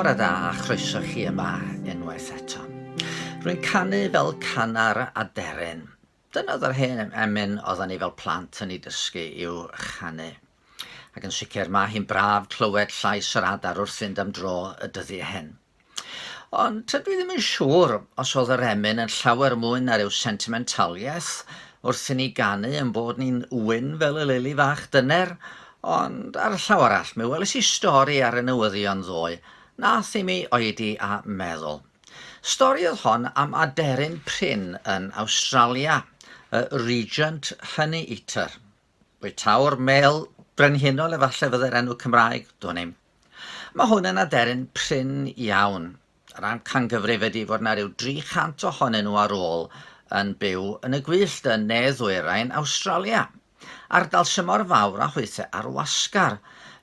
Bore da a chroeso chi yma unwaith eto. Rwy'n canu fel canar aderyn. Dyna oedd yr hen emyn oedden ni fel plant yn ei dysgu i'w chanu. Ac yn sicr mae hi'n braf clywed llais yr adar wrth fynd am dro y dyddiau hyn. Ond tydw i ddim yn siŵr os oedd yr emyn yn llawer mwy na rhyw sentimentaliaeth wrth i ni ganu ein bod ni'n wyn fel y lili fach dyner, ond ar y llaw arall, mi weles i stori ar y newyddion ddoe nath i mi oedi a meddwl. Stori oedd hon am aderyn prin yn Awstralia, y Regent Honeyeater. Bwytawr mêl brenhinol efallai fyddai'r enw Cymraeg, dwn i'm. Mae hwn yn aderyn prin iawn. Yr amcangyfrif ydy fod 'na ryw 300 ohonyn nhw ar ôl yn byw yn y gwyllt yn ne-ddwyrain Awstralia. Ardal sy mor fawr â hwythau ar wasgar,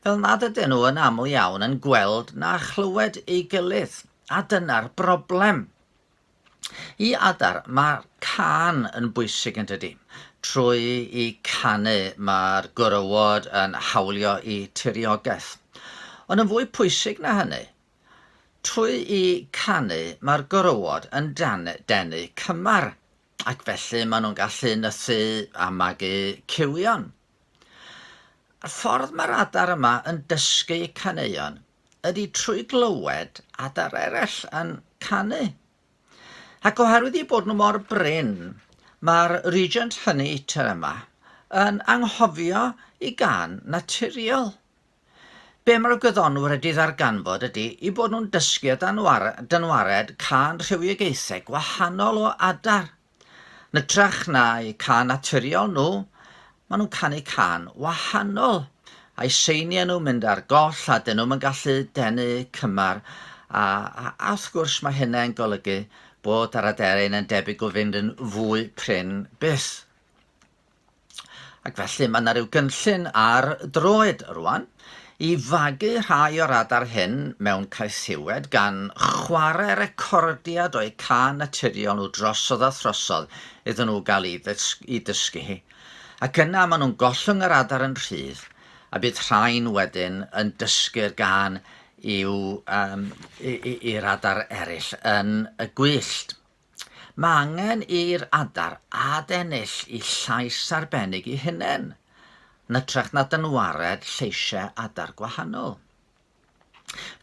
fel nad ydyn nhw yn aml iawn yn gweld na chlywed ei gilydd. A dyna'r broblem. I adar, mae cân yn bwysig yn dydy? Trwy i canu mae'r gwrywod yn hawlio i tiriogaeth. Ond yn fwy pwysig na hynny, trwy i canu mae'r gwrywod yn denu cymar, ac felly maen nhw'n gallu nythu a magu cywion. A'r ffordd mae'r adar yma yn dysgu caneuon ydy trwy glywed adar eraill yn canu. Ac oherwydd eu bod nhw mor brin, mae'r Regent Honeyeater yma yn anghofio i gân naturiol. Be mae'r gwyddonwyr wedi ddarganfod ydy eu bod nhw'n dysgu o dynwared cân rhywiogaethau gwahanol o adar. Yn hytrach na'u cân naturiol nhw, maen nhw'n canu cân wahanol, a'u seiniau nhw'n mynd ar goll a 'dyn nhw'm yn gallu denu cymar, a, a, a wrth gwrs mae hynna yn golygu bod yr aderyn yn debyg o fynd yn fwy prin byth. Ac felly mae yna ryw gynllun ar droed rwan i fagu rhai o'r adar hyn mewn caethiwed gan chwarae recordiad o'u cân naturiol nhw drosodd a throsodd iddyn nhw gael ei i dysgu hi. Ac yna maen nhw'n gollwng yr adar yn rhydd a bydd rhain wedyn yn dysgu'r gân i'w, um, i'r adar eraill yn y gwyllt. Mae angen i'r adar adennill i llais arbennig eu hunain, yn hytrach na dynwared lleisiau adar gwahanol.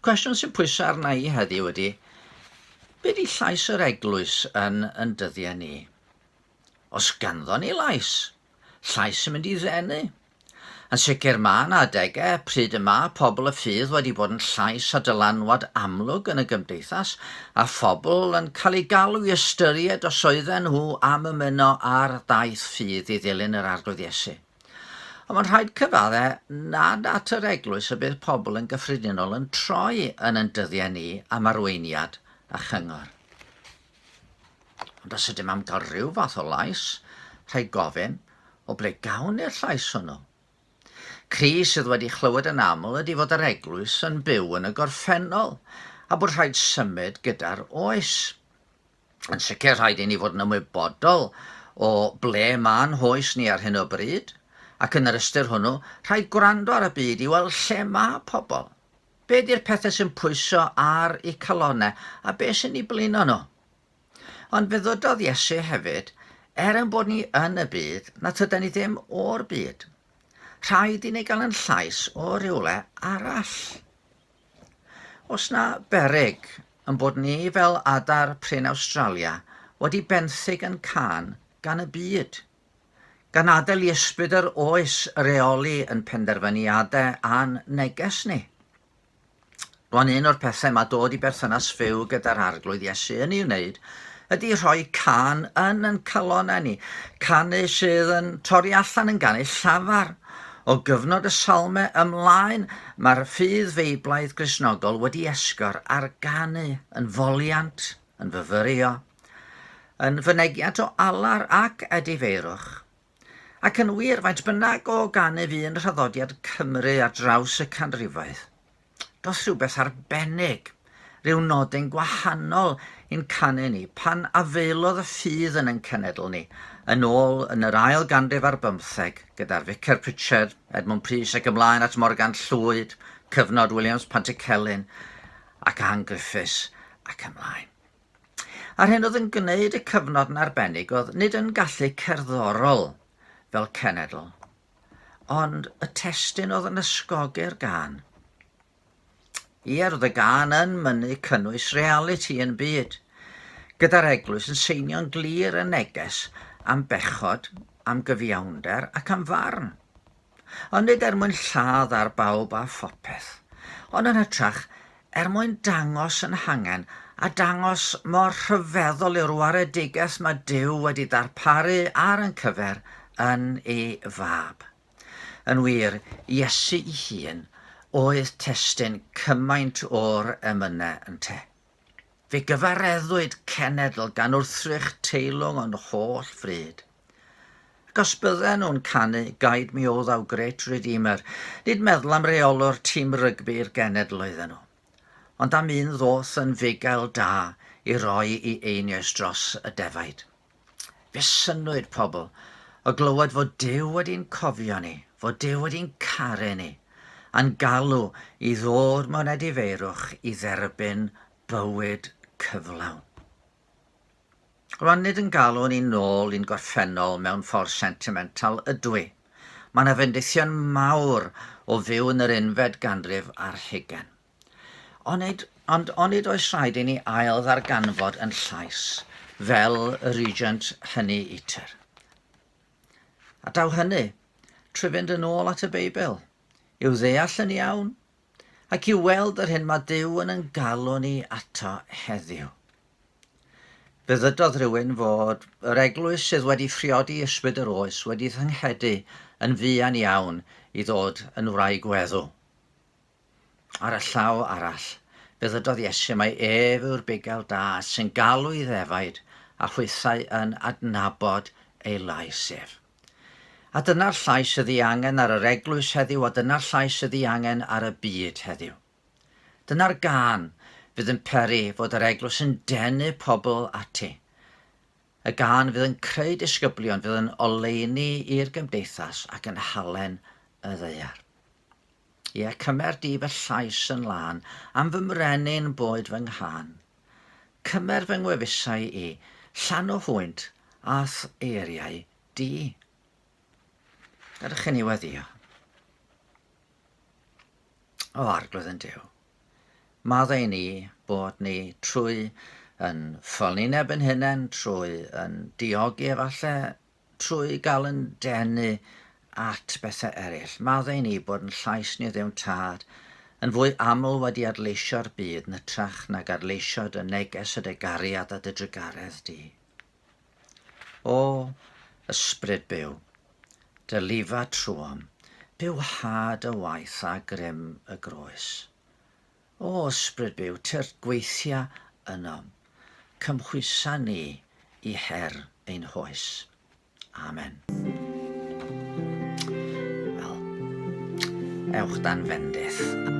Cwestiwn sy'n pwyso arna i heddiw ydy, be di llais yr eglwys yn yn dyddiau ni? Os ganddo ni lais, llais sy'n mynd i ddenu. Yn sicr mae yna adegau pryd y mae pobl y ffydd wedi bod yn llais a dylanwad amlwg yn y gymdeithas, a phobl yn cael eu galw i ystyried os oedden nhw am ymuno â'r daith ffydd i ddilyn yr Arglwydd Iesu. Ond mae'n rhaid cyfadde nad at yr eglwys y bydd pobl yn gyffredinol yn troi yn ein dyddiau ni am arweiniad a chyngor. Ond os ydym am gael rhyw fath o lais, rhaid gofyn, o ble gawn ni'r llais hwnnw? Cri sydd wedi chlywed yn aml ydy fod yr eglwys yn byw yn y gorffennol a bod rhaid symud gyda'r oes. Yn sicr rhaid i ni fod yn ymwybodol o ble mae'n hoes ni ar hyn o bryd, ac yn yr ystyr hwnnw, rhaid gwrando ar y byd i weld lle mae pobl. Be di'r pethau sy'n pwyso ar eu calonnau a be sy'n eu blino nhw? Ond fe ddydodd Iesu hefyd, er ein bod ni yn y byd, na tydan ni ddim o'r byd. Rhaid i ni gael yn llais o rywle arall. Os na beryg yn bod ni fel adar prin Awstralia wedi benthyg yn cân gan y byd, gan adael i ysbryd yr oes reoli yn penderfyniadau a'n neges ni. Rwan un o'r pethau mae dod i berthynas fyw gyda'r Arglwydd Iesu yn ei wneud ydy rhoi cân yn yn calonnau ni, canu sydd yn torri allan yn ganu llafar. O gyfnod y Salmau ymlaen, mae'r ffydd Feiblaidd Gristnogol wedi esgor ar ganu yn foliant, yn fyfyrio, yn fynegiant o alar ac edifeirwch. Ac yn wir, faint bynnag o ganu fu'n nhraddodiad Cymru ar draws y canrifoedd, does rhywbeth arbennig, rhyw nodyn gwahanol i'n canu ni pan afaelodd y ffydd yn ein cenedl ni, yn ôl yn yr ail ganrif ar bymtheg, gyda'r Ficer Pritchard, Edmwnd Prys ac ymlaen at Morgan Llwyd, cyfnod Williams Pantycelyn. ac Ann Griffiths ac ymlaen. A'r hyn oedd yn gwneud y cyfnod yn arbennig oedd nid yn gallu cerddorol fel cenedl, ond y testun oedd yn ysgogi'r gân. Ie, roedd y gân yn mynnu cynnwys realiti yn byd, gyda'r eglwys yn seinio'n glir y neges am bechod, am gyfiawnder ac am farn. Ond nid er mwyn lladd ar bawb a phopeth, ond yn hytrach er mwyn dangos yn hangen a dangos mor rhyfeddol yw'r waredigaeth mae Duw wedi darparu ar ein cyfer yn ei Fab. Yn wir, Iesu'i hun oedd testun cymaint o'r emynau ynte. Fe gyfareddwyd cenedl gan wrthrych teilwng o'n holl fryd. Ac os bydden nhw'n canu Guide me, O thou great Redeemer, nid meddwl am reolwr tîm rygbi'r genedl oedden nhw, ond am un ddoth yn fugail da i roi i einioes dros y defaid. Fe synnwyd pobl o glywed fod Duw wedi'n cofio ni, fod Duw wedi'n caru ni, a'n galw i ddod mewn edifeirwch i dderbyn bywyd cyflawn. Rwan, nid yn galw ni nôl i'n gorffennol mewn ffordd sentimental ydw i. Mae yna fendithion mawr o fyw yn yr unfed ganrif ar hugain. Onid, ond onid oes rhaid i ni ail ddarganfod yn llais, fel y Regent Honey Eater? A daw hynny trwy fynd yn ôl at y Beibl, i'w ddeall yn iawn, ac i weld yr hyn mae Duw yn yn galw ni ato heddiw. Fe ddydodd rhywun fod yr eglwys sydd wedi phriodi ysbryd yr oes wedi thynghedu yn fuan iawn i ddod yn wraig weddw. Ar y llaw arall, fe ddydodd Iesu mai ef yw'r bugail da sy'n galw i ddefaid a hwythau yn adnabod ei lais ef. A dyna'r llais sydd ei angen ar yr eglwys heddiw a dyna'r llais sydd ei angen ar y byd heddiw. Dyna'r gân fydd yn peri fod yr eglwys yn denu pobl ati. Y gân fydd yn creu disgyblion fydd yn oleuni i'r gymdeithas ac yn halen y ddaear. Ie, cymer di fy llais yn lân, am fy mrenin boed fy nghân. Cymer fy ngwefusau i, llanw hwynt a'th eiriau di. Gadewch i ni weddïo. O Arglwydd yn Duw, maddau i ni bod ni trwy yn ffolineb yn hunain, trwy yn diogi efallai, trwy gael yn denu at bethau eraill. Maddau i ni bod yn llais ni Dduw'n Tad yn fwy aml wedi adleisio'r byd yn hytrach nag adleisio dy neges a dy gariad a dy drugaredd di. O, ysbryd byw, dy lifa trwom, bywhad y waith a grym y groes. O, ysbryd byw, tyrd gweithia ynom. Cymhwysa ni i her ein hoes. Amen. Wel, ewch dan fendith.